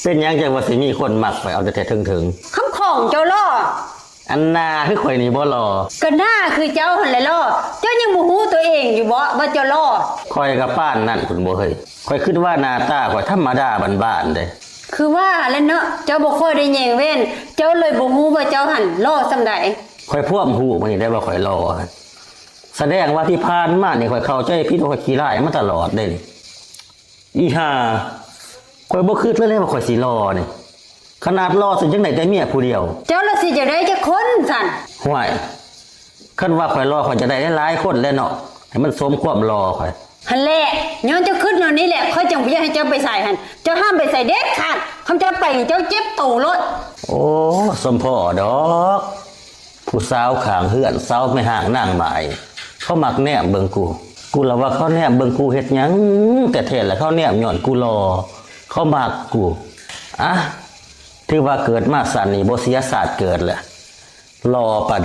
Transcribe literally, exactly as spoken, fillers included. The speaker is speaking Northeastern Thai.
เป็นหยังจังว่าสิมีคนมักข่อยเอาแต่แท้เถิงๆ คำของเจ้าหล่อ อันหน้าคือข่อยนี่บ่หล่อ ก็หน้าคือเจ้าหั่นแหละหล่อ เจ้ายังบ่ฮู้ตัวเองอยู่บ่ว่าเจ้าหล่อ ข่อยก็ปานนั่นพุ้นบ่เฮ้ย ข่อยคิดว่าหน้าตาข่อยธรรมดาบ้านๆเด้ คือว่าแล้วเนาะ เจ้าบ่ค่อยได้แยงแว่น เจ้าเลยบ่ฮู้ว่าเจ้าหั่นหล่อส่ำใด ข่อยพร้อมฮู้มื้อนี้ได้ว่าข่อยหล่อหั่น แสดงว่าที่ผ่านมานี่ข่อยเข้าใจผิดว่าข่อยขี้ร้ายมาตลอดเด้นี่ อีห่า ข่อยบ่คิดเลยเด้ว่าข่อยสิหล่อนี่ ขนาดหล่อสิจั่งใด๋แต่เมียผู้เดียว เจ้าละสิจะได้จักคนสั่น ห่วย คันว่าข่อยหล่อข่อยจะได้หลายๆคนแหละเนาะ ให้มันสมความหล่อข่อย หั่นแหละ ย้อนเจ้าคิดแนวนี้แหละ ข้อยจั่งบ่อยากให้เจ้าไปไสหั่น เจ้าห้ามไปไสเด็ดขาด คันเจ้าไปเจ้าเจ็บโตโลด โอ้ สมพ่อดอก ผู้สาวข้างเฮือน สาวแม่ฮ้างนางหมาย เขามักแนมเบิ่งกู กูละว่าเขาแนมเบิ่งกูเฮ็ดหยัง แต่แท้ละเขาแนมย้อนกูหล่อ เขามักกู อะ ถือว่าเกิดมาชาตินี้บ่เสียชาติเกิดแหละ หล่อปาน